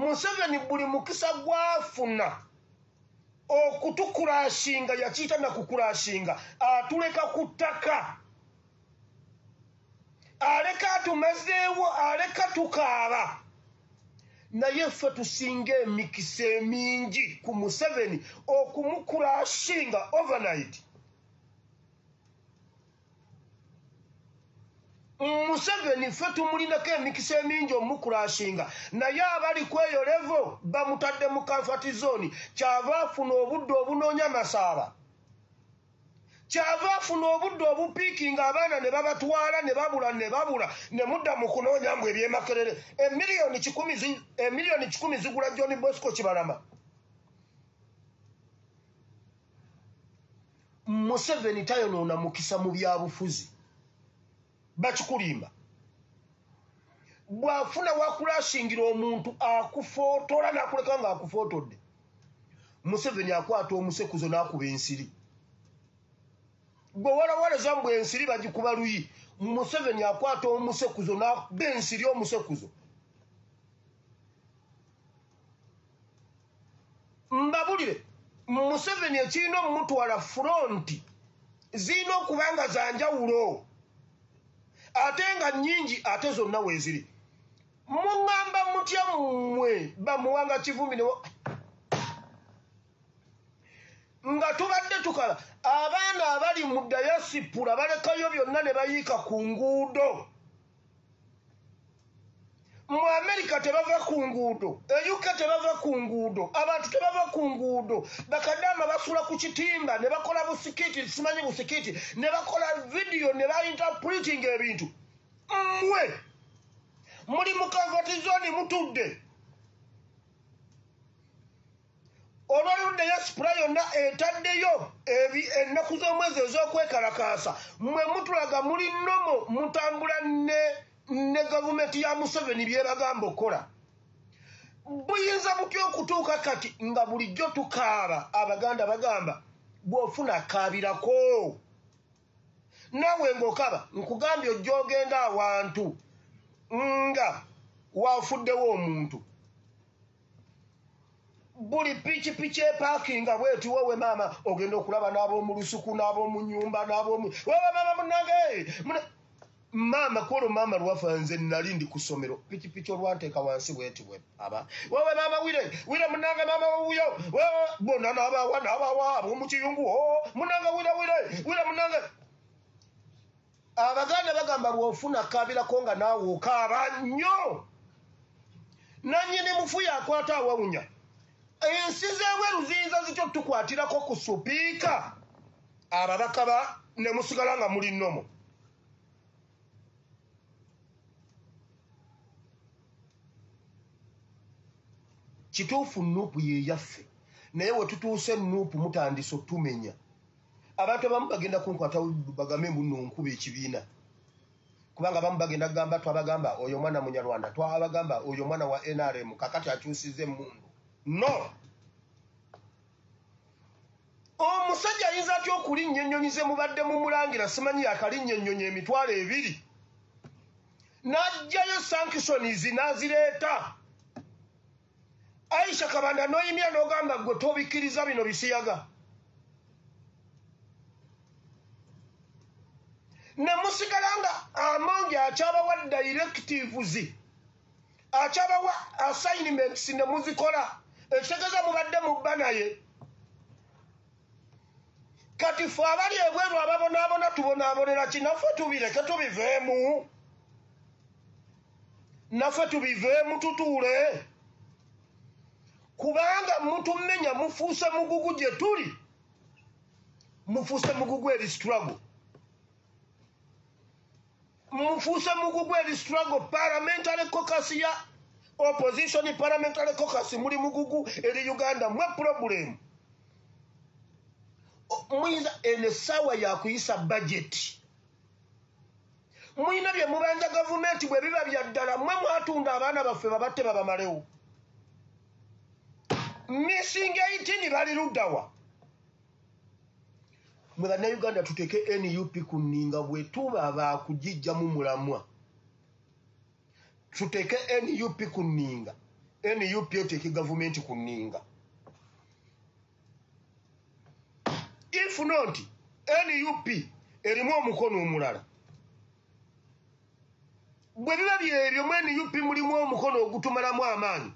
Museveni buli mukisa gwafuna okutukurashinga, yakiyita nakukurashinga, atuleka ku ttaka, aleka atumazeewo, aleka tukaaba. Naye ffe tusinga emikisa emingi ku Museveni okumukurashinga overnight. Museveni ffe tumulinako emikisa emingi omukurashinga, naye abali ku eyo level bamutadde mu comfort zone. Kyava afuna obudde obunoonya masaaba, kyava afuna obudde obupiikinga abaana ne babatwala ne babula ne babula ne mudda mu kunoonya mbu ebyemakerere. Emiliyoni 100 zigula John Bosco Kibalama. Museveni tayonoona mukisa mu byabufuzi, bakikulimba. Bw'afuna wakulashingira omuntu akufootola n'akuleka ng'akufootodde. Museveni akwata omusekuzo n'akuba ensiri. Gwe walawaleza mbu ensiri bagikuba luyi, Museveni akwata omusekuzo n'akuba ensiri omusekuzo. Mbabulire, Museveni ekirina omutwala fronti zirina okuba nga za njawulo, ate nga nnyingi, ate zonna weeziri. Muŋŋamba mutya mmwe bamuwanga Kivumbi ne nga tubadde tukala abaana abali mu diaspora balekayo byonna ne bayiika ku nguudo. Mu Amerika tebava ku nguudo, e UK tebava ku nguudo, abantu tebava ku nguudo. Bakadaama basula ku kitimba ne bakola busikiti, simanyi busikiti, ne bakola vidiyo ne bainterpreting ebintu. Mmwe muli mu comfort zone mutudde. Olwaliro diaspora yonna etaddeyo ennaku z'omwezi ez'okwekalakaasa, mmwe mutulaga muli nomo, mutambula ne gavumenti ya Museveni byebagamba okukola. Buyinza butya okutuuka kati nga bulijjo tukaaba? Abaganda bagamba bw'ofuna kaabirako naawe ng'okaba. Nkugambye ojja ogenda awantu nga wafuddewo omuntu, buli pikipiki epaakinga bweti, wowe maama, ogenda okulaba n'ab'omu lusuku n'ab'omu nnyumba n'ab'omu wowe maama munnange maama kwolwo maama lwafa nze nali ndi ku ssomero, pikipiki olwanteeka wansi bweti bwe aba wowe maama wire wire munnange maama wuyo bonna n'abawa n'abawa ab'omu kiyungu munnange wire wire wire munnange. Abaganda bagamba bw'ofuna kaabirako nga naawe okaaba nnyo. Nannyini mufu yakwata awawunya. Ensi z'ebweru ziyinza zityo tukwatirako ku supiika ababaka ba ne musigala nga muli nnomo? Kituufu NUP ye yaffe, naye we tutuuse NUP mutandise otumenya. Abantu abamu bagenda kunkwata bagambe mbu nno nkuba ekibiina, kubanga abamu bagenda kugamba twabagamba oyo omwana Munyarwanda, twabagamba oyo omwana wa NRM, kakati akyusiza emmundu. No, omusajja ayinza atya okulinnya ennyonyi ze mubadde mumulangira? Simanyi yakalinnya ennyonyi 20,000 n'aggyayo sanctions n'azireeta. Aisha Kabanda n'oyimya n'ogamba gwe tobikkiriza bino bisiyaga, ne musigala nga Amongi akyabawa directives, akyabawa assignments ne muzikola. Ekitegeeza mubadde mubba naye. Kati ffe abali ebweru ababonaabona tubonaabonera ki? Naffe tubireke tubiveemu, naffe tubiveemu tutuule, kubanga mutumenya, mufuuse mugugu gye tuli, mufuuse mugugu eri struggle, mufuuse mugugu eri struggle. Parliamentary caucus ya opposition, parliamentary caucus, muli mugugu eri Uganda. Mwe problem. Muyinza eno essaawa yakuyisa budget, muyina bye mubanja gavumenti. Bwe biba bya ddala mwe mwatunda abaana baffe babatte babamalewo, missing 18 bali luddawa? Mwe Bannayuganda, tuteeke NUP ku nninga. Bwe tuba baakugijjamu mulamwa, tuteeke NUP ku nninga. NUP eteeke gavumenti ku nninga. If not, NUP erimu omukono omulala. Bwe biba byebyo mu NUP mulimu omukono ogutumalamu amaanyi.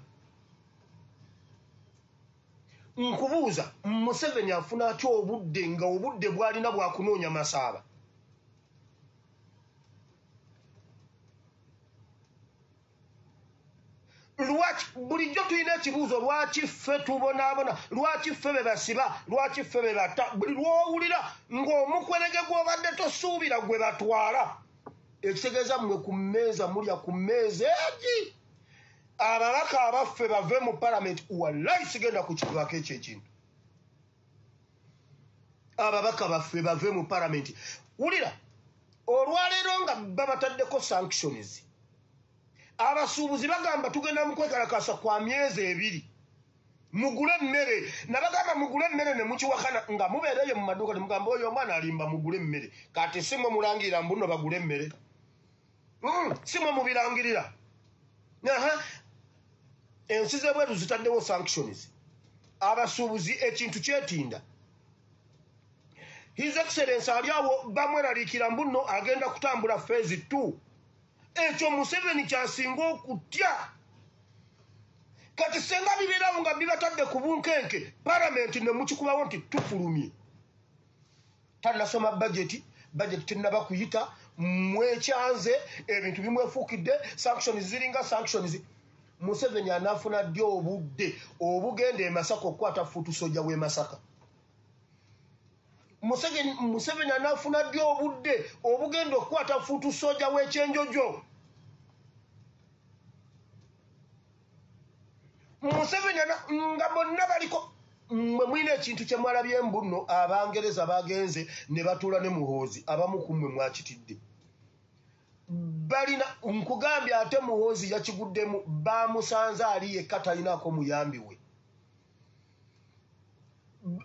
Nkubuuza, Museveni afuna atya obudde nga obudde bw'alina bwakunoonya Masaaba? Lwaki bulijjo tulina ekibuuzo, lwaki ffe tubonaabona, lwaki ffe be basiba, lwaki ffe be batta? Buli lw'owulira ng'omukwerege gw'obadde tosuubira gwe batwala, ekitegeeza mmwe ku mmeeza mulya ku mmeeza egi. Ababaka abaffe bave mu palamenti, wallahi sigenda kukivaako ekyo ekintu. Ababaka baffe bave mu palamenti. Wulira, olwaleero nga babataddeko sanctions, abasuubuzi bagamba tugenda mu kwekalakaasa kwa myezi 2, mugule emmere. Nabagamba mugule emmere ne mukiwakana nga mubeereyo mu maduuka ne mugamba oyo omwana alimba mugule emmere. Kati si mwe mulangirira mbu nno bagule emmere, si mwe mubirangirira. Ensi z'ebweru zitaddewo sanctions, abasuubuzi ekintu kyetinda. His Excellency ali awo bamweraliikira mbu nno agenda kutambula phase 2. Ekyo Museveni kyasinga okutya. Kati senga bibeerawo nga bibatadde ku bunkenke, palamenti ne mukikubawo nti tufulumye. Tannasoma bajeti, bajeti tennaba kuyita, mwekyanze, ebintu bimwefuukidde, sanctions ziringa sanctions. Museveni anaafuna ddi obudde obugenda e Masaka okukwata fuutusojja w'e Masaka? Museveni anaafuna ddi obudde obugenda okukwata fuutusojja w'ekyenjojo? Museveni nga bonna baliko mmwe mulina ekintu kye mwalabye mbu nno Abangereza bagenze ne batuula ne Muhoozi, abamu ku mmwe mwakitidde. Balina nkugambye ate Muhoozi yakiguddemu, bamusanze ali yekka talinaako muyambi we.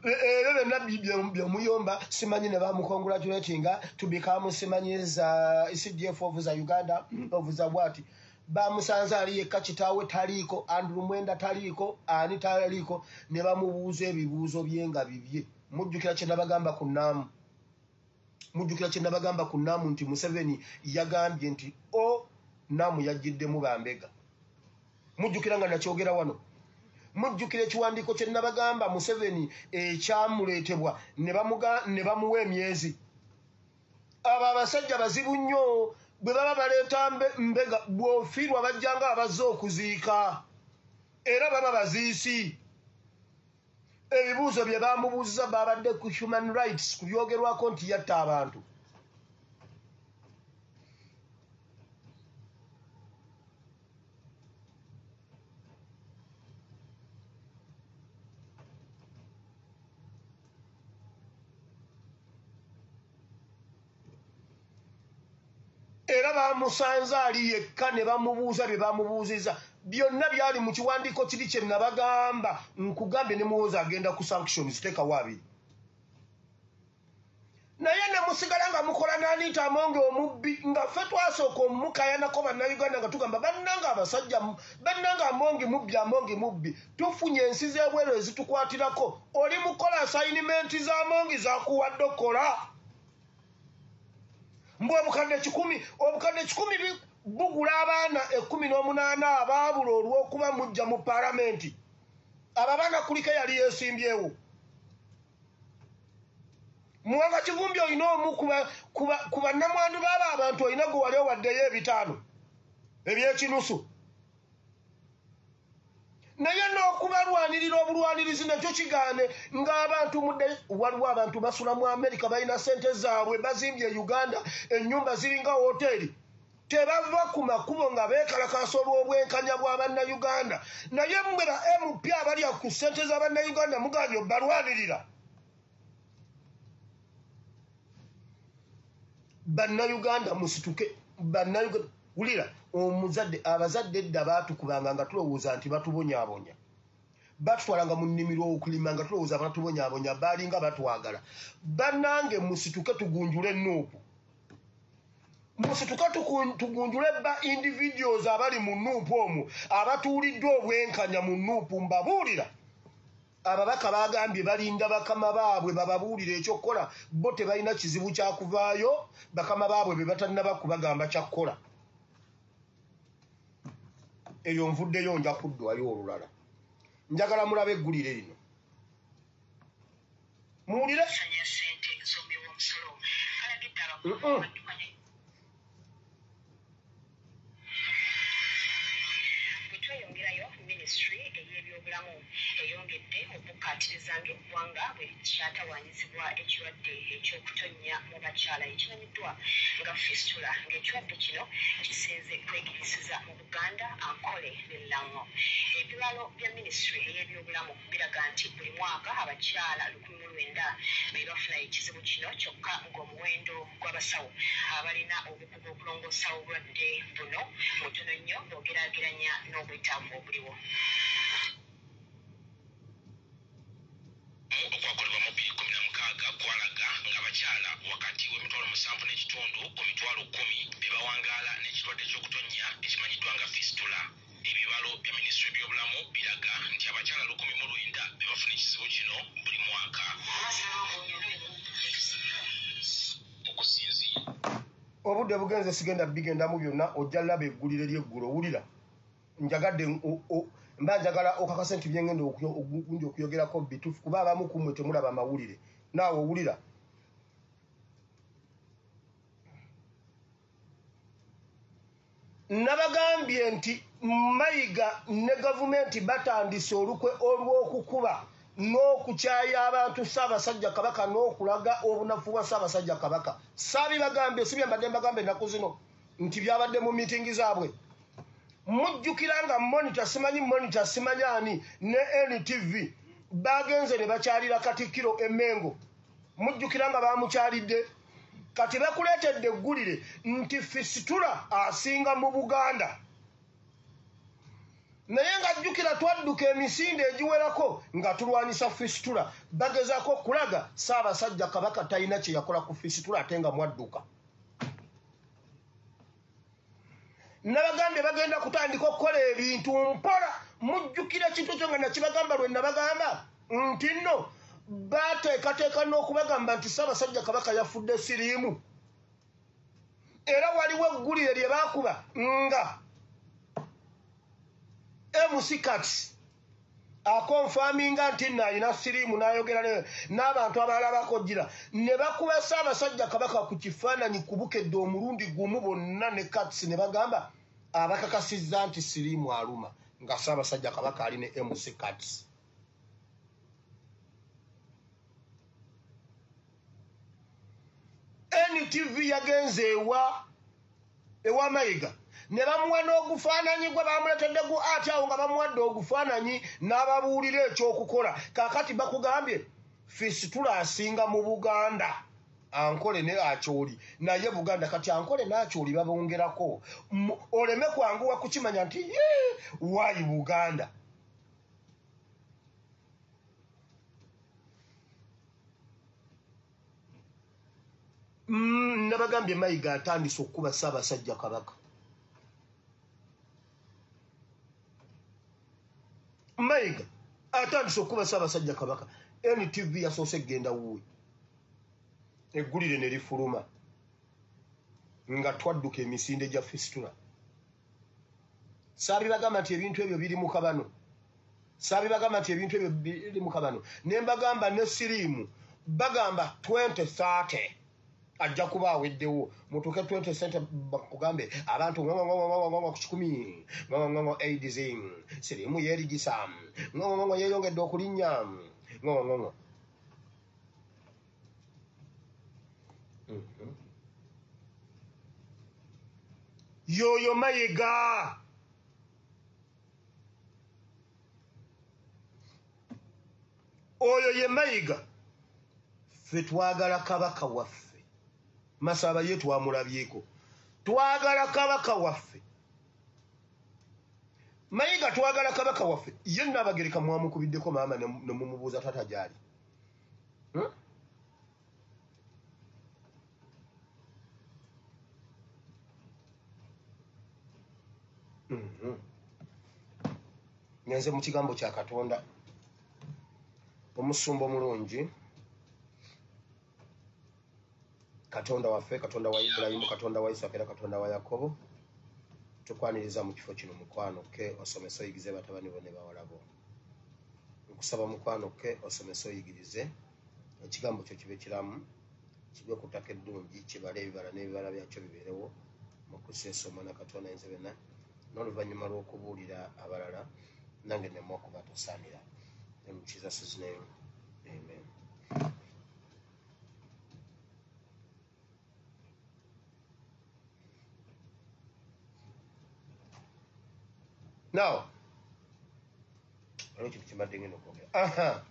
Ebyo byonna byemuyomba simanyi ne bamukongratulatinga to become simanyi za CDF of za Uganda of za what. Bamusanze ali yekka, kitaawe taliiko, Andrew Mwenda taliiko, ani taliiko, ne bamubuuza ebibuuzo bye nga bibye. Mujjukira kye nabagamba ku Naamu, mujjukira kye nabagamba ku Naamu nti Museveni yagambye nti o Naamu yajjiddemu bambega. Mujjukira nga nakyogera wano. Mujjukira ekiwandiiko kye nabagamba Museveni ekyamuleetebwa ne bamuwa emyezi. Abo abasajja bazibu nnyo, bwe baba baleeta mbega bw'ofiirwa bajjanga abazze okuziika, era baba baziisi. Ebibuuzo bye bamubuuza babadde ku human rights, ku byogerwako nti yatta abantu. Era bamusanze ali yekka ne bamubuuza bye bamubuuzizza byonna byali mu kiwandiiko kiri kye nabagamba. Nkugambye ne Muhoozi agenda ku sanctions, teekawo abiri. Naye ne musigala nga mukola n'Anita Among omubbi, nga ffe twasooka omukayanako bannayuganda nga tugamba bannange abasajja, bannange Among mubbi, Among mubbi. Tufunye ensi z'ebweru ezitukwatirako. Oli mukola assignment za Among zakuwadde okukola. Mbu obukadde 100, obukadde 100 bugula abaana 18 abaabula olw'okuba mujja mu palamenti. Abo abaana kuliko eyali yeesimbyewo. Muwanga Kivumbi olina omu ku bannamwandu b'abo abantu, olina gwe wali owaddeyo 5 eby'ekinusu. Naye n'okubalwanirira obulwanirizi nakyo kigaane ng'abantu mudde. Waliwo abantu basula mu Amerika, balina ssente zaabwe, bazimbye e Uganda ennyumba ziringa woteeri, tebava ku makubo nga beekalakaasa olw'obwenkanya bwa bannayuganda. Naye mmwe ba MP abalya ku ssente za bannayuganda mugaanye obbalwanirira. Bannayuganda musituke, bannayuganda wulira, omuzadde, abazadde edda baatukubanga nga tulowooza nti batubonyaabonya, batutwalanga mu nnimiro okulima nga tulowooza batubonyaabonya, baalinga batwagala. Bannange musituke tugunjule ennuupu. Musituka tugunjule ba individuals abali mu NUP omwo, abatuuliddwa obwenkanya mu NUP. Mbabuulira, ababaka bagambye balinda bakama baabwe bababuulire ekyokukola. Bo tebalina kizibu kyakuvaayo, bakama baabwe be batannaba kubagamba kyakkola. Eyo nvuddeyo, nja kuddwayo olulala. Njagala mulabe eggulire lino, muwulire. Ssente z'omuwi w'omusolo kalagidde abakungu baddukanya. Bwe tweyongerayo, minisitule ey'ebyobulamu eyongedde okukkaatiriza ng'eggwanga bwe likyatawaanyizibwa ekirwadde ekyokutonnya mu bakyala ekimanyiddwa nga fistula, ng'ekirwadde kino kisinze kwegiriisiza mu Buganda, Ankole ne Lango. Ebibalo bya minisitule ey'ebyobulamu biraga nti buli mwaka abakyala 1,009 be bafuna ekizibu kino, kyokka ng'omuwendo gw'abasawo abalina obukugu okulongoosa obulwadde buno mutono nnyo bw'ogeraageranya n'obwetaavu obuliwo. Okwakolebwa mu 2016 kwalaga ng'abakyala wakati w'emitwalo 7.5 ku mitwalo 10 be bawangaala n'ekirwadde ky'okutonnya ekimanyiddwa nga fistula. Ebibalo bya minisitule by'obulamu biraga nti abakyala 1,009 be bafuna ekizibu kino buli mwaka. Okusinziira Obudde bugenze, sigenda bigendamu byonna. Ojja laba eggulire ly'eggulo. Owulira, njagadde mba njagala okakase nti byengenda ogunja okuyogerako bituufu, kuba abamu kummwe temulaba mawulire. Naawe owulira. Nabagambye nti Mayiga ne gavumenti batandise olukwe olw'okukuba n'okukyaya abantu Ssaabasajja Kabaka n'okulaga obunafu bwa Ssaabasajja Kabaka. Saabibagambye, si byembadde mbagambe ennaku zino nti byabadde mu miitingi zaabwe. Mujjukira nga Monitor, simanyi Monitor, simanyi ani, ne NTV bagenze ne bakyalira Katikkiro Emmengo. Mujjukira nga bamukyalidde. Kati bakuleetedde eggulire nti fisitula asinga mu Buganda, naye nga jjukira twadduka emisinde egiwerako nga tulwanyisa fisitula. Bagezaako okulaga Ssaabasajja Kabaka talina kye yakola ku fisitula, ate nga mwadduka. Nabagambye bagenda kutandika okukola ebintu mpola. Mujjukira ekintu ekyo nga nakibagamba lwe nabagamba nti nno bateekateeka n'okubagamba nti Ssaabasajja Kabaka yafudde siriimu. Era waliwo eggulire lye baakuba nga MC Kats aconfirminga nti nno alina siriimu, n'ayogera n'abantu abalala bakojjira ne bakuba Ssaabasajja Kabaka ku kifaananyi kubukedde omulundi gumu bonna ne Kats, ne bagamba abakakasizza nti siriimu aluma, nga Ssaabasajja Kabaka ali ne MC Kats. NTV yagenze ewa Mayiga ne bamuwa n'ogufaananyi gwe bamuleetedde gu ati awo nga bamuwadde ogufaananyi n'ababuulira ekyokukola. Kaakati bakugambye fisitula asinga mu Buganda, Ankole ne Akyoli, naye Buganda kati Ankole n'Akyoli babongerako. Oleme kwanguwa kukimanya nti yee, waayi Buganda. Nabagambye Mayiga atandise okukuba Ssaabasajja Kabaka. Mayiga atandise okukuba Ssaabasajja Kabaka. NTV yasoose egenda wuwe, eggulire ne lifuluma nga twadduka emisinde gya fisitula. Saabibagamba nti ebintu ebyo biri mu kabano? Saabibagamba nti ebintu ebyo biri mu kabano? Ne mbagamba ne siriimu bagamba 2030 ajja kuba aweddewo. Mutuuke 20 cent bakugambe abantu ngongongongongong ku 100 ngongongongo AIDS, siriimu yeerigisa, ngongongongo yeeyongedde okulinnya, ngongongongo. Yoyo Mayiga, oyo ye Mayiga. Ffe twagala Kabaka waffe. Masaba ye twamulabyeko. Twagala Kabaka waffe. Mayiga, twagala Kabaka waffe. Ye Naabagereka mwamukubiddeko maama ne mumubuuza tata gyali? Hmm? Ngenze mu kigambo kya Katonda. Omusumba omulungi, Katonda waffe, Katonda wa Ibulayimu, Katonda wa Isaaka era Katonda wa Yakobo, tukwaniriza mu kifo kino mukwano ke osomese oyigize batabani bo ne bawala bo. Nkusaba mukwano ke osomese oyigirize, ekigambo kyo kibe kiramu, kigwe ku ttaka eddungi, kibale ebibala n'ebibala byakyo bibeerewo mu Kristo Omwana Katonda ayinza byonna, n'oluvannyuma lw'okubuulira abalala nange nneme okuba tosaanira. In Jesus' name, amen. Now, waliwo ekintu kyembadde ngenda okwogera. Aha.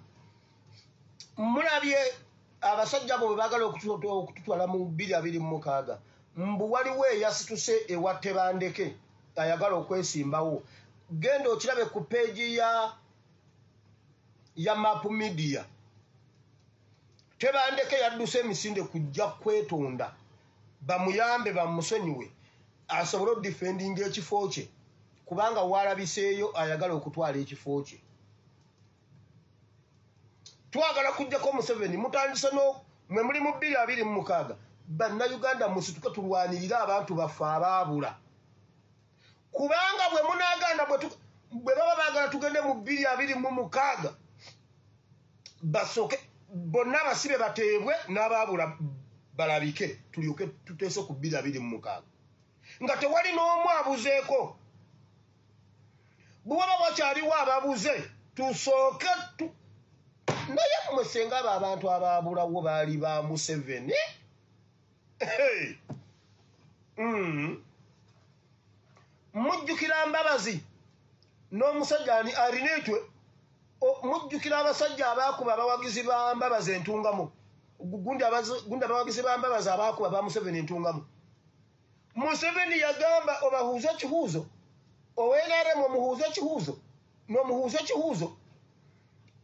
Mulabye abasajja abo bwe baagala okututwala mu 2026, mbu waliwo eyasituse ewa Tebandeke ayagala okwesimbawo. Genda okirabe ku peegi ya Map Media. Tebandeke yadduse emisinde kujja kwetonda, bamuyambe bamusonyiwe asobole odifendinga ekifo kye, kubanga walabiseeyo ayagala okutwala ekifo kye. Twagala kujjako Museveni, mutandise no mwe muli mu 2026. Bannayuganda musituke tulwanirire abantu baffe abaabula, kubanga bwe munaagaana bwe baba baagala tugende mu 2026, basooke bonna abasibe bateebwe n'abaabula balabike, tulyoke tuteese ku 2026 nga tewali n'omu abuzeeko. Bwe waba wakyaliwo ababuze tusooke naye mmwe senga abo abantu abaabulawo baali ba Museveni. Mujjukira Mbabazi n'omusajja ani Arinaitwe, mujjukira abasajja abaakuba abawagizi ba Mbabazi entungamu, gundi abawagizi ba Mbabazi abaakuba ba Museveni entungamu. Museveni yagamba obahuuze ekihuuzo, owa NRM omuhuuze ekihuuzo n'omuhuuze ekihuuzo.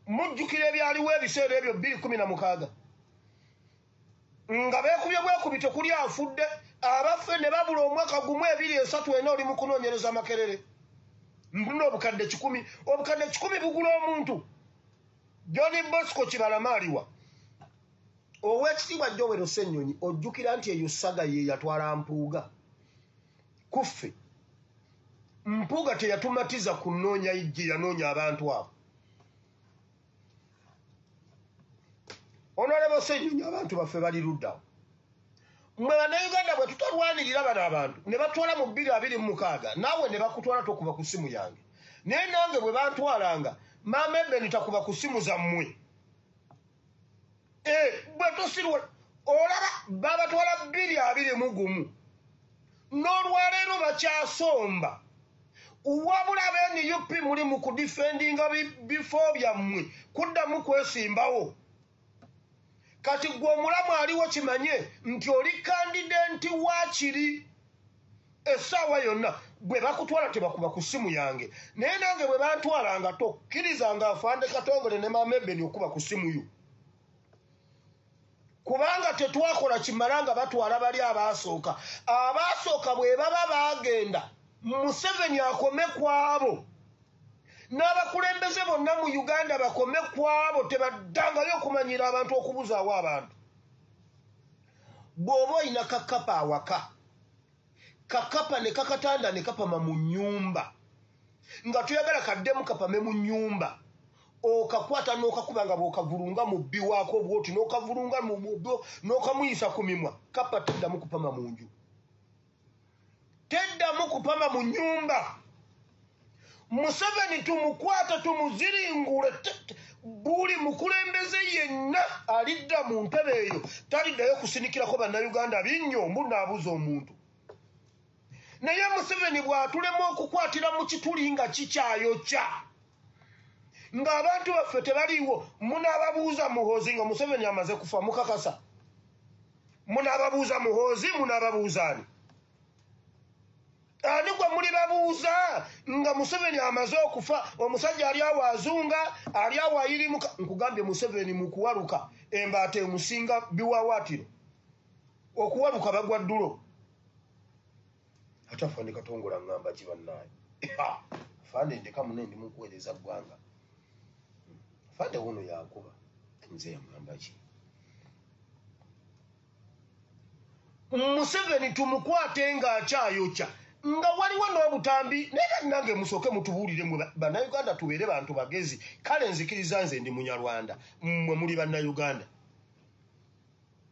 Mujjukira ebyaliwo ebiseera ebyo 2016 nga beekubye bwekubi, tekuli afudde, abaffe ne babula omwaka 1, 2, 3, 4, oli mu kunoonyereza Makerere. Mbuna obukadde 100, obukadde 100 bugula omuntu. John Bosco Kibalama aliwa? Oweekitiibwa Joel Ssennyonyi, ojjukira nti eyo saga ye yatwala Mpuuga kuffe. Mpuuga teyatumatiza kunoonya gye yanoonya abantu abo. Honorable Ssennyonyi, abantu baffe bali luddawo. Mmwe Bannayuganda bwe tutalwanirira bano abantu ne batwala mu 2026, naawe ne bakutwala tokuba ku ssimu yange, naye nange bwe bantwalanga, Maama Ebeni takuba ku ssimu zammwe. Bwe tusirwa olaba babatwala 2021, n'olwaleero bakyasomba. Wabula aba NUP muli mu kudifendinga bifo byammwe kuddamu kwesimbawo. Kati gwe omulamu aliwo kimanye nti oli candidate waakiri essaawa yonna. Bwe bakutwala tebakuba ku ssimu yange, naye nange bwe bantwalanga tokkirizanga Afande Katongole ne Maama Ebeni okuba ku ssimu yo, kubanga tetwakola kimala nga batwala bali abaasooka. Abaasooka bwe baba baagenda, Museveni akome ku abo, n'abakulembeze bonna mu Uganda bakome ku abo, tebaddangayo okumanyira abantu okubuzaawo abantu. Bw'oba olina kakapa awaka, kakapa ne kakatanda ne kapama mu nnyumba, nga toyagala kaddemu kapame mu nnyumba, okakwata n'okakuba nga bw'okavulunga mu bbi waako bw'oti, n'okavulunga n'okamuyisa ku mimwa, kapa teddamu kupama mu nju, teddamu kupama mu nnyumba. Museveni tumukwata tumuziringule. Buli mukulembeze yenna alidda mu ntebe eyo taliddayo kusinikirako Bannayuganda binnyo mbu naabuza omuntu. Naye Museveni bw'atulema okukwatira mu kituli nga kikyayokya, ng'abantu baffe tebaliiwo, munaababuuza Muhoozi nga Museveni amaze kufa? Mukakasa munaababuuza Muhoozi? Munaababuuza ani? Ani gwe muli babuuza nga Museveni amaze okufa? Omusajja ali awo azunga, ali awo ayirimuka. Nkugambye, Museveni mu kuwaluka embaata emusinga biwawaatiro, okuwaluka bagwa ddulo. Ate Afande Katongola ŋŋamba ki bannaayo? Afande ndeka mune ndi mukuweereza ggwanga. Afande wuno yakuba nze yamugamba ki? Museveni tumukwate ng'akyayokya nga waliwo n'obutambi. Naye kati nange musooke mutubuulire mwe Bannayuganda, tubeere bantu bagezi. Kale nzikiriza nze ndi Munyarwanda, mmwe muli Bannayuganda.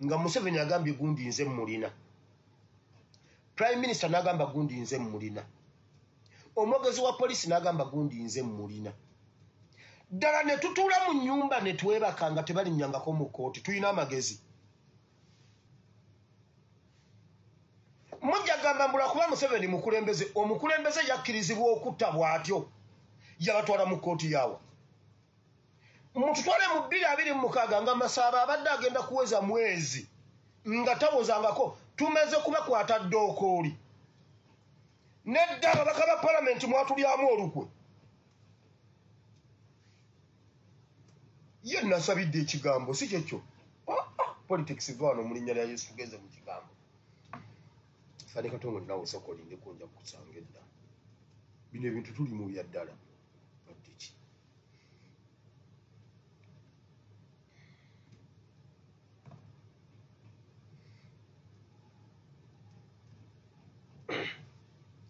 Nga Museveni agambye gundi nze mmulina, Prime Minister n'agamba gundi nze mmulina, omwogezi wa poliisi n'agamba gundi nze mmulina. Ddala ne tutuula mu nnyumba ne twebaka nga tebalinnyangako mu kkooti. Tulina amagezi. Mujja gamba mbula kuba Museveni mukulembeze, omukulembeze yakkirizibwa okutta bw'atyo, yabatwala mu kkooti yaawa. Mututwale mu 2026 nga Masaaba abadde agenda kuweza mwezi nga tawozangako, tumeze kubakwata ddookooli. Nedda ababaka ba palamenti mwatulyamu olukwe. Ye nasabidde ekigambo si kyekyo. Politics vaano mu linnya lya Yesu, tugeze mu kigambo. Fane Katongo naawe sooka olindeko, nja kukusanga edda. Bino ebintu tuli mu bya ddala. Badde ki?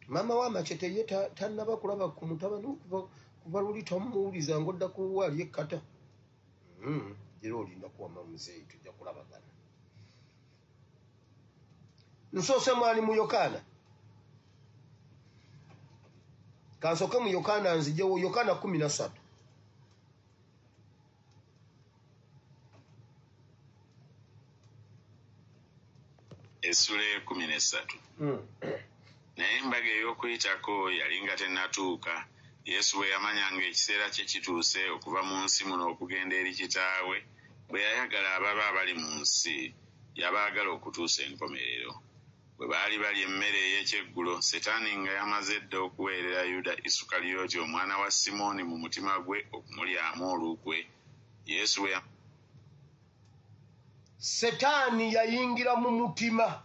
Maama wa Machete ye tannaba kulaba ku mutabani kuva luli tomuwuliza ng'odda ku waali ekkata. Era olinda kuwama muzeeyi, tujja kulabagana. Nsoose mwali mu Yokaana. Kansooke mu Yokaana nzijewo Yokaana 13. Essula 13. Naye embaga ey'Okuyitako yali nga tennatuuka. Yesu bwe yamanya ng'ekiseera kye kituuse okuva mu nsi muno okugenda eri Kitaawe, bwe yayagala ababe abali mu nsi, yabaagala okutuusa enkomerero. Bwe baali balya emmere ey'ekyeggulo, Setaani nga yamaze dda okuweerera Yuda Isukalyoti omwana wa Simooni mu mutima gwe okumulyamu olukwe, Yesu bwe Setaani yayingira mu mutima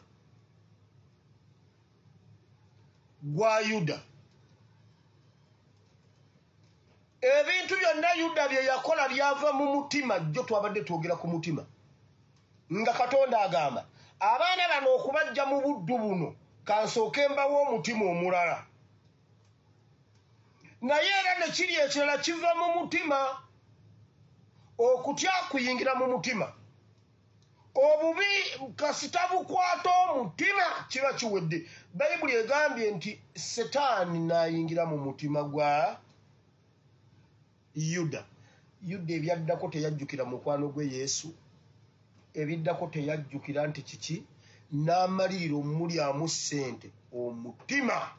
gwa Yuda. Ebintu byonna Yuda bye yakola byava mu mutima. Jjo twabadde twogera ku mutima nga Katonda agamba abaana bano okubajja mu buddu buno kansooke mbawo omutima omulala. Naye era ne kiri ekirala kiva mu mutima. Okutya kuyingira mu mutima. Obubi kasita bukwata omutima kiba kiwedde. Bayibuli egambye nti Setaani n'ayingira mu mutima gwa Yuda. Yuda ebyaddako teyajjukira mukwano gwe Yesu, ebiddako teyajjukira nti kiki, n'amalirira omulyamu ssente omutima.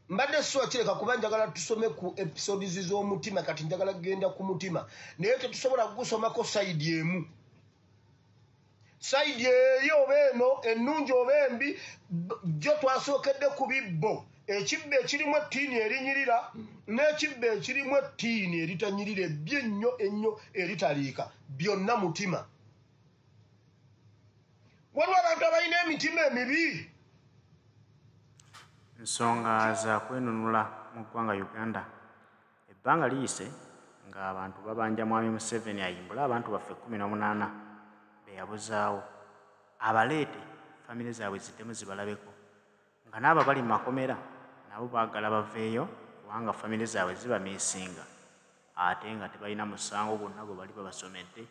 Mbadde siwa kireka kuba njagala tusome ku episodes z'omutima, kati njagala kugenda ku mutima, naye tetusobola kugusomako sayidi emu. Sayidi eri oba eno ennungi oba embi, jjo twasookedde ku bibbo. Ekibbo ekirimu ettiini erinyirira n'ekibbo ekirimu ettiini eritanyirira, ebbi ennyo ennyo eritaliika, byonna mutima. Waliwo abantu abalina emitima emibi. Ensonga za kwenunula mu ggwanga Uganda. Ebbanga liyise ng'abantu babanja Mwami Museveni ayimbule abantu baffe 18 be yabuzaawo, abaleete famire zaabwe ziddemu zibalabeko, nga n'abo abali mu makomera nabo baagala baveeyo kubanga famire zaabwe zibamiisinga ate nga tebalina musango gwonna gwe bali babasomedde.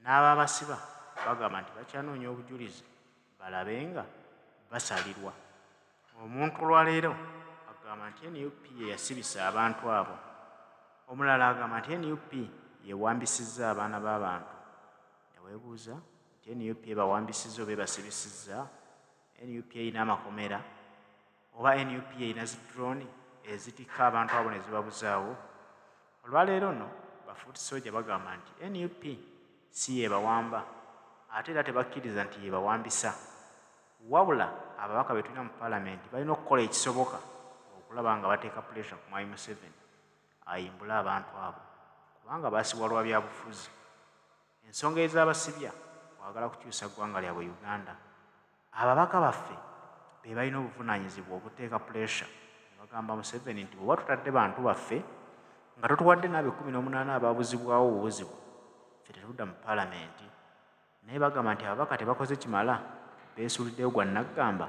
N'ababasiba bagamba nti bakyanoonya obujulizi balabe nga basalirwa. Omuntu olwaleero agamba nti NUP ye yasibisa abantu abo, omulala agamba nti NUP yewambisizza abaana b'abantu. Ne weebuuza nti NUP ebawambisizza oba ebasibisizza? NUP erina amakomera oba NUP erina zi drone ezitikka abantu abo ne zibabuzaawo? Olwaleero nno ba foot soldier bagamba nti NUP si yebawamba, ate era tebakkiriza nti yebawambisa, wabula ababaka be tulina mu palamenti balina okukola ekisoboka okulaba nga bateeka pressure ku Mwami Museveni ayimbule abantu abo kubanga baasibwa lwa byabufuzi. Ensonga ezabasibya kwagala kukyusa ggwanga lyabwe Uganda. Ababaka baffe be balina obuvunaanyizibwa obuteeka pressure ne bagamba Museveni nti bw'oba tutadde bantu baffe nga totuwadde n'abo 18 abaabuzibwawo obubuzibwa, ffe tetudda mu paalamenti. Naye bagamba nti ababaka tebakoze kimala, beesuuliddeyo gwa nnaggamba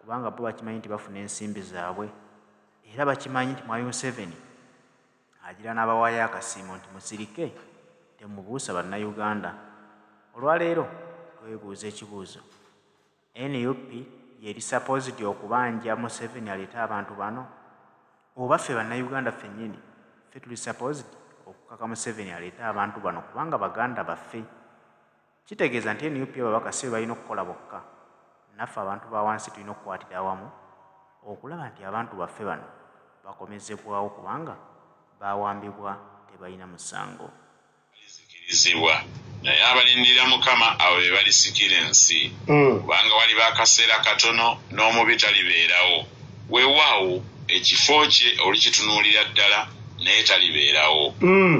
kubanga bo bakimanyi nti bafuna ensimbi zaabwe, era bakimanyi nti Mwami Museveni agira n'abawaayo akasiimo nti musirike temubuusa Bannayuganda. Olwaleero twebuuza ekibuuzo, NUP yeri supposed okubanja Museveni aleete abantu bano, oba ffe Bannayuganda ffennyini ffe tuli supposed okukaka Museveni aleete abantu bano kubanga baganda baffe? Kitegeeza nti NUP ababaka si be balina okukola bokka, naffe abantu ba wansi tulina okukwatira awamu okulaba nti abantu baffe bano bakomezebwawo kubanga bawambibwa tebalina musango. Balizikirizibwa, naye abalindirira Mukama abo be balisikira ensi. Kubanga waliba akaseera katono n'omubi talibeerawo. Weewaawo ekifo kye olikitunuulira ddala, naye talibeerawo.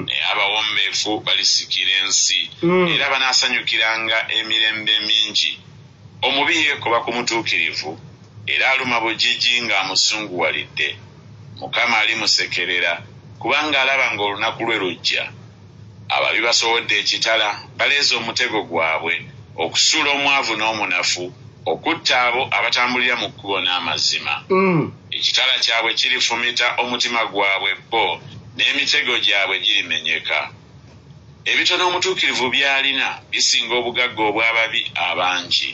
Naye abawombeefu balisikira ensi, era banaasanyukiranga emirembe mingi. Omubi yeekoba ku mutuukirivu, era aluma bugigi ng'amusunguwalidde. Mukama alimusekerera, kubanga alaba ng'olunaku lwe lujja. Ababi basowodde ekitala, baleeze omutego gwabwe, okusuula omwavu n'omunafu, okutta abo abatambulira mu kkubo n'amazima. Ekitala kyabwe kirifumita omutima gwabwe bo, n'emitego gyabwe girimenyeka. Ebitono omutuukirivu by'alina bisinga obugagga obw'ababi abangi.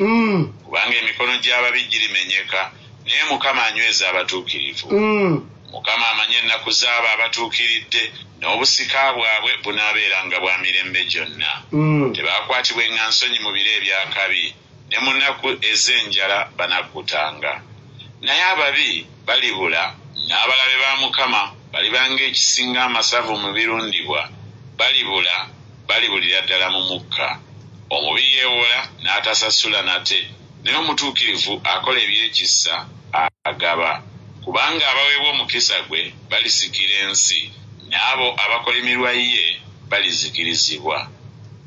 Kubanga emikono gy'ababi girimenyeka, naye Mukama anyweza abatuukirivu. Mukama amanyi ennaku z'abo abatuukiridde, n'obusika bwabwe bunaabeeranga bwa mirembe gyonna. Tebakwatibwenga nsonyi mu biro eby'akabi, ne mu nnaku ez'enjala banakkutanga. Naye ababi balibula, n'abalabe ba Mukama balibanga ekisinga amasavu mu birundibwa, balibula, balibulira ddala mu mukka. Omubi yeewola n'atasasula nate, naye omutuukirivu akola eby'ekisa agaba. Kubanga abaweebwa omukisa gwe balisikira ensi, n'abo abakolimirwa ye balizikirizibwa.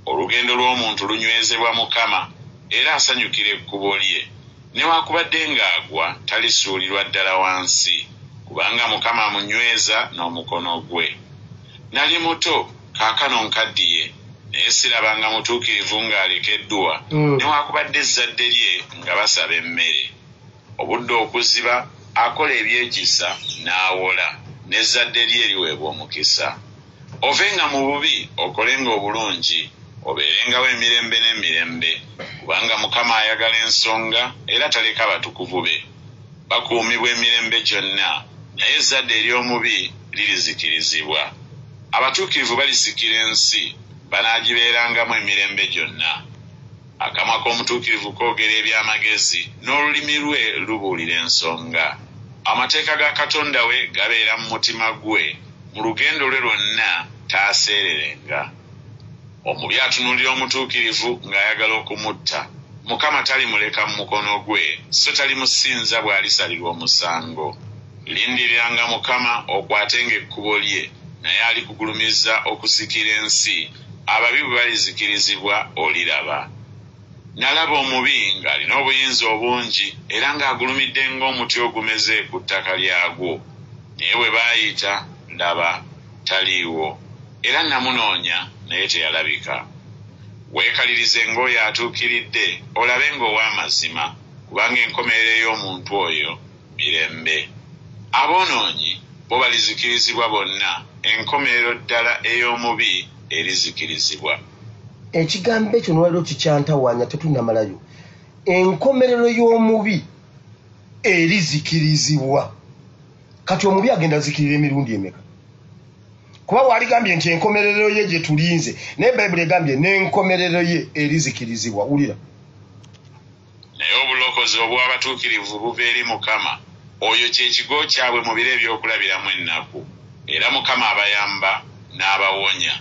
Olugendo lw'omuntu lunywezebwa Mukama, era asanyukira ekkubo lye. Newaakubadde ng'agwa talisuulirwa ddala wansi, kubanga Mukama amunyweza n'omukono gwe. Nali muto, kaakano nkaddiye, naye sirabanga mutuukirivu ng'alekeddwa, newaakubadde ezzadde lye nga basaba emmere. Obudde okuziba akola ebyekisa n'awola, n'ezzadde lye liweebwa omukisa. Ovenga mu bubi okolenga obulungi, obeerengawo emirembe n'emirembe, kubanga Mukama ayagala ensonga era taleka batukuvu be. Bakuumibwa emirembe gyonna, naye ezzadde ery'omubi lirizikirizibwa. Abatuukirivu balisikira ensi, banaagibeerangamu emirembe gyonna. Akamwa k'omutuukirivu koogera eby'amagezi, n'olulimi lwe lubuulira ensonga. Amateeka ga Katonda we gabeera mu mutima gwe, mu lugendo lwe lwonna taaseererenga. Omubi atunuulira omutuukirivu ng'ayagala okumutta. Mukama talimuleka mu mukono gwe, so talimusinza bw'alisalirwa omusango. Lindiriranga Mukama okwatenga ekkubo lye, naye alikugulumiza okusikira ensi, ababi bwe balizikirizibwa oliraba. Nalaba omubi ng'alina obuyinza obungi, era ng'agulumidde ng'omuti ogumeze ku ttaka lyagwo. Naye bwe baayita, laba, taliiwo. Era namunoonya, naye teyalabika. Weekalirize ng'oyo atuukiridde, olabe ng'ow'amazima, kubanga enkomerero ey'omuntu oyo mirembe. Aboonoonyi bo balizikirizibwa bonna, enkomerero ddala ey'omubi erizikirizibwa. Ekigambo ekyo nolwaliro kikyantawaanya, tetunnamalayo. Enkomerero y'omubi erizikirizibwa. Kati omubi agenda zikirira emirundi emeka? Kuba waaligambye nti enkomerero ye gye tulinze, naye Bayibuli egambye n'enkomerero ye erizikirizibwa. Wulira. Naye obulokozi obw'abatuukirivu buva eri Mukama, oyo kye kigo kyabwe mu biro eby'okulabiramu ennaku. Era Mukama abayamba n'abawonya.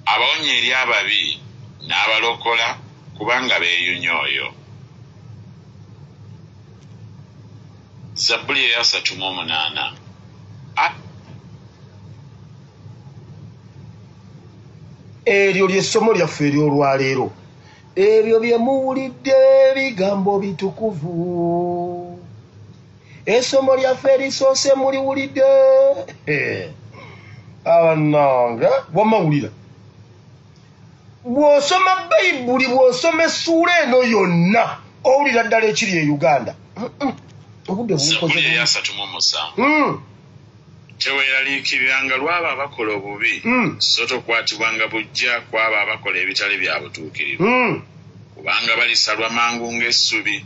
Abawonya eri ababi n'abalokola, kubanga beeyunya oyo. Zabbuli eya 38. Eryo ly'essomo lyaffe ery'olwaleero. Ebyo bye muwulidde bigambo bitukuvu. Essomo lyaffe erisoose muliwulidde. Abannange wamawulira. Bw'osoma Bayibuli, bw'osoma essuula eno yonna, owulira ddala ekiri e Uganda. Obudde Zabbuli eya 37. Teweeraliikiriranga lw'abo abakola obubi, so tokwatibwanga buggya ku abo abakola ebitali bya butuukirivu, kubanga balisalwa mangu ng'essubi,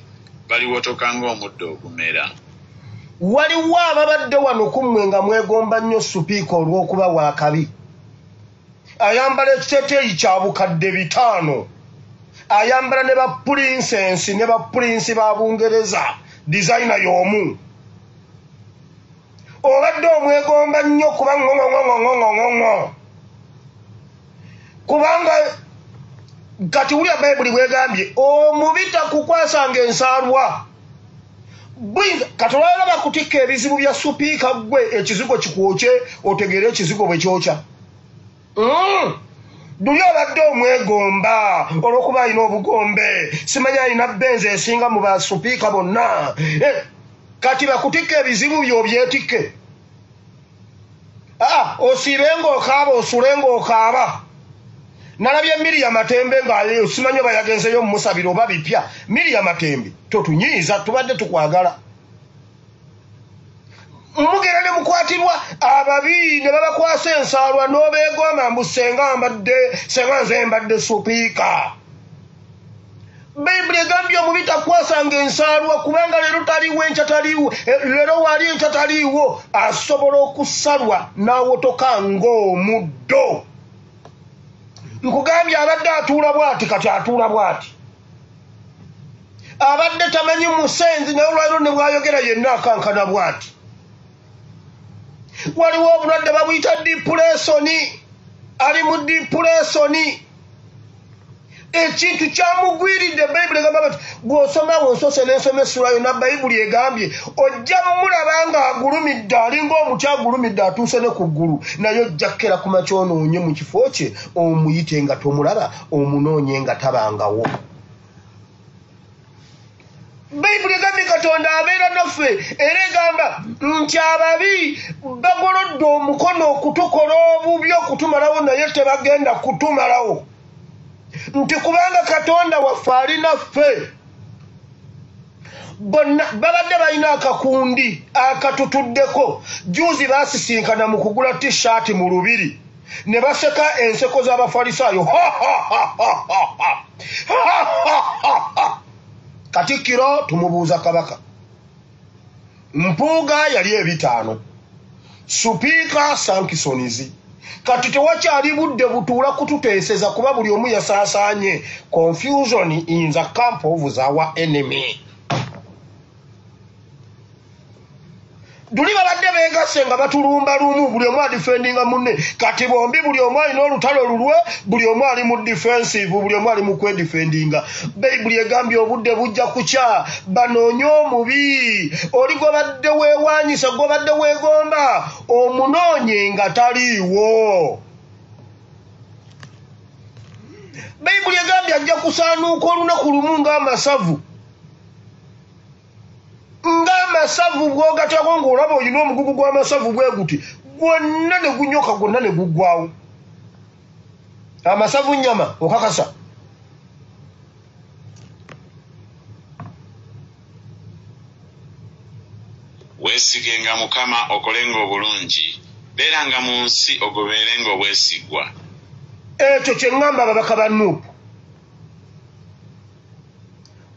baliwotoka ng'omuddo ogumera. Waliwo ababadde wano ku mmwe nga mwegomba nnyo supiika olw'okuba waakabi, ayambala ekiteeteeyi kya 5,000, ayambala ne ba princess ne ba prince ba Bungereza, designer y'omu. Obadde omwegomba nnyo kuba ŋŋoŋoŋoŋoŋoŋo, kubanga kati wulya Bayibuli bwegambye, omubi takukwasanga ensaalwa. Buyinza kati olwalaba bakutikka ebizibu bya supiika, ggwe ekizigo kikwokye, otegeere ekizigo bwe kyokya. Luli obadde omwegomba olw'okuba alina obugombe, simanyi alina Benz esinga mu basupiika bonna. Kati bakutikka ebizibu byo obyetikke, aa osiibe ng'okaaba, osule ng'okaaba. Nalabye Miria Matembe nga simanyi oba yagenzeyo mumusabira oba bipya. Miria Matembe, totunyiiza, tubadde tukwagala. Mugenda ne mukwatirwa ababi ne babakwasa ensaalwa n'obeegomba mbu senga mbadde, senga nze mbadde supiika. Bayibuli egambye omubi takwasanga ensaalwa, kubanga leero taliiwo, enkya taliiwo, leero waali, enkya taliiwo. Asobola okusalwa n'awotoka ng'omuddo. Nkugambye, abadde atuula bw'ati, kati atuula bw'ati. Abadde tamanyi musenzi, naye olwaliro ne bwayogera yenna akankana bw'ati. Waliwo obulwadde babuyita depression, ali mu depression, ekintu kyamugwiridde. Bayibuli egamba bati, bw'osoma wonsose n'ensoma essula yonna, Bayibuli egambye ojja mulaba ng'agulumidde, alinga omuti agulumidde atuuse ne ku ggulu, naye ojja kkera ku makya onoonye mu kifo kye, omuyite nga tomulaba, omunoonye nga tabangawo. Bayibuli egambye Katonda abeera naffe, era egamba nti ababi bagolodde omukono okutukola obubi, okutumalawo, naye tebagenda kutumalawo, nti kubanga Katonda waffe ali naffe. Bonna babadde balina akakundi akatutuddeko. Juzi basisinkana mu kugula T-shirt mu lubiri ne baseka enseko z'Abafalisaayo. Katikkiro tumubuuza Kabaka Mpuuga yali 5,000, supiika sanctions. Kati tewakyali budde butuula kututeeseza, kuba buli omu yasaasaanye. Confusion in the camp of our enemy. Duli babadde beegasse nga batulumba lumu, buli omu adefendinga munne. Kati bombi buli omu alina olutalo lulwe, buli omu ali mu defensive, buli omu ali mu kwedefendinga. Bayibuli egambye obudde bujja kukya banoonye omubi oli gwobadde weewanyisa, gwobadde weegomba, omunoonye nga taliiwo. Bayibuli egambye ajja kusaanuuka olunaku lumu ng'amasavu, ng'amasavu bw'ogatako ng'olaba olina omugugu gw'amasavu bwe guti, gwonna ne gunyoka, gwonna ne guggwawo. Amasavu nnyama, okakasa? Weesigenga Mukama, okolenga obulungi, beeranga mu nsi, ogobeerenga obwesigwa. Ekyo kye ŋŋamba ababaka ba NUP,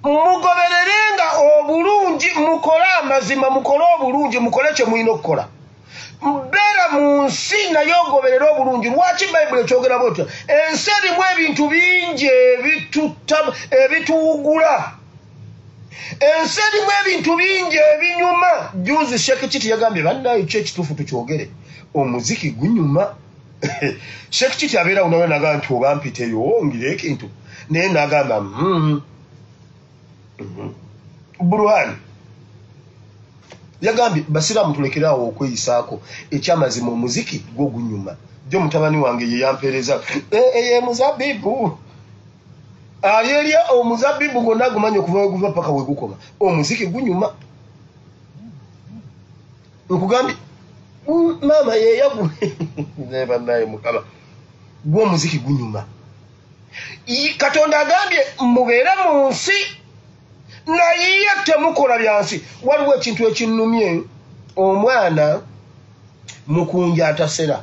mugobererenga obulungi, mukole amazima, mukole obulungi, mukole kye mulina okukola. Beera mu nsi naye ogoberere obulungi. Lwaki Bayibuli ekyogera bwetya? Ensi erimu ebintu bingi ebituwugula, ensi erimu ebintu bingi ebinyuma. Juzi Sheikh Kiti yagambye, bannaye, ki ekituufu tukyogere, omuziki gunyuma. Sheikh Kiti abeerawo nawe nagamba nti oba mpiteyo ngira ekintu, naye nagamba Burhani yagambye basiraamu tulekeraawo okweyisaako, ekyamazima omuziki gwo gunyuma. Jo mutabani wange ye yampeereza eye muzabibu, ali erya omuzabibu gwonna gumanyi okuva weguva paka wegukoma. Omuziki gunyuma. Nkugambye maama yeyagu naye Mukama gwo omuziki gunyuma. Katonda agambye mubeere mu nsi naye temukola byansi. Waliwo ekintu ekinnumye, omwana Mukunja atasera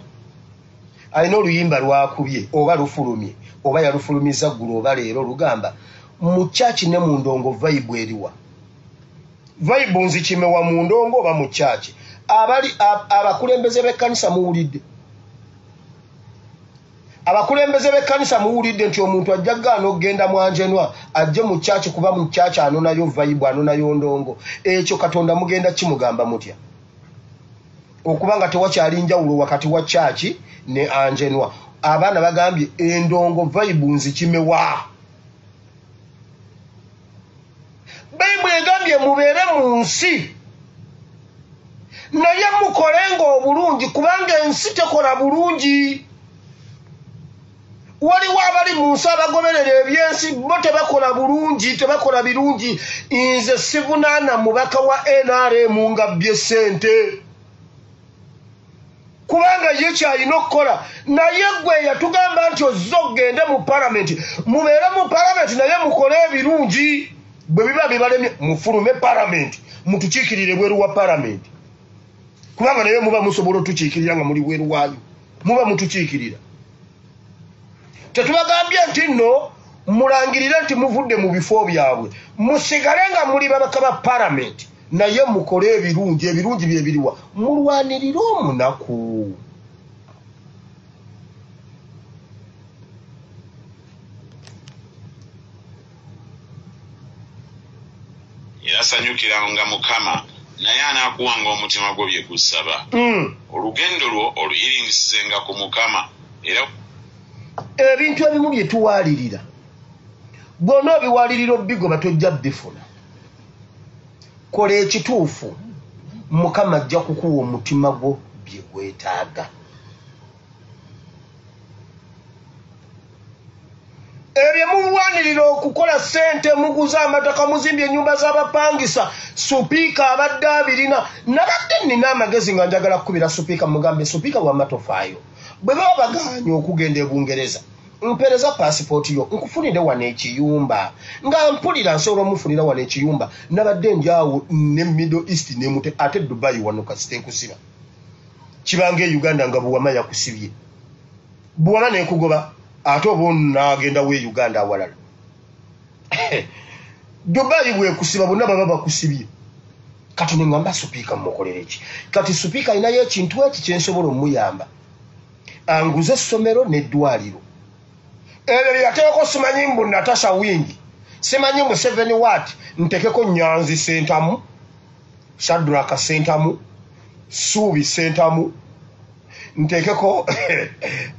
alina oluyimba lwakubye oba lufulumye oba yalufulumiza ggulu oba leero, lugamba mu kyaki ne mu ndongo vibe eriwa. Vibe nzikimewa mu ndongo oba mu kyaki? Abali abakulembeze b'ekkanisa muwulidde, abakulembeze b'ekkanisa muwulidde nti omuntu ajja gaana okugenda mwanjenwa ajje mu kyaki kuba mu kyaki anonayo vibe, anonayo ndongo. Ekyo Katonda mugenda kimugamba mutya? Okubanga tewakyali njawulo wakati wa kyaki ne anjenwa. Abaana bagambye endongo vibe nzikimewa. Bayibuli egambye mubeere mu nsi naye mukolenga obulungi, kubanga ensi tekola bulungi. Waliwo abali mu nsi abagoberera ebyensi, bo tebakola bulungi, tebakola birungi. Nze sivunaana mubaka wa NRM nga bbye ssente, kubanga ye kyalina okukola. Naye gwe yatugamba nti ozze ogende mu palamenti, mubeere mu palamenti naye mukole ebirungi. Bwe biba bibalemye mufulume palamenti, mutukiikirire bweru wa palamenti, kubanga naye muba musobola otukiikirira nga muli bweru waayo, muba mutukiikirira. Tetubagambye nti nno mulangirire nti muvudde mu bifo byabwe, musigale nga muli babaka ba palamenti naye mukole ebirungi. Ebirungi bye biriwa? Mulwanirire omunaku. Era sanyukiranga Mukama, naye anaakuwanga omutima gwo bye gusaba. Olugendo lwo oluyiringisizenga ku Mukama. Era ebintu ebimu bye tuwalirira bw'ona obiwalirira obigoba tojja bifuna. Kola ekituufu, Mukama ajja kukuwa omutima gwo bye gwetaaga. Ebyo mulwanirira okukola ssente, muguze amataka, muzimbye ennyumba z'abapangisa. Supiika abadde abirina. Nabadde nnina amagezi nga njagala kukubira supiika mugambe, supiika wamma tofaayo, bwe baba bagaanye okugenda e Bungereza mpereza paasipooti yo nkufunire wano ekiyumba. Nga mpulira nsobola omufunira wano ekiyumba. Nabadde njaawo ne Middle East nemute, ate Dubai wano kasita ekusiba kibanga e Uganda nga Buwama yakusibye, Buwama nekugoba, ate oba onaagenda we Uganda awalala. Dubai bwekusiba bonna baba bakusibye. Kati neŋŋamba supiika mmukolere ki? Kati supiika alinayo ekintu eki kyensobola omuyamba, anguze essomero n'eddwaliro. Ebyo byeyateekako simanyi mbu Natasha Wingi, simanyi Museveni wat, ntekeko Nyanzi Sentamu, Shadraka Sentamu, Suubi Sentamu, ntekeko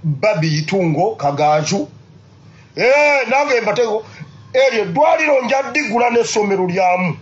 Babi Itungo Kagaju. Nange mbateeko eryo eddwaliro nja ddigula n'essomero lyamu.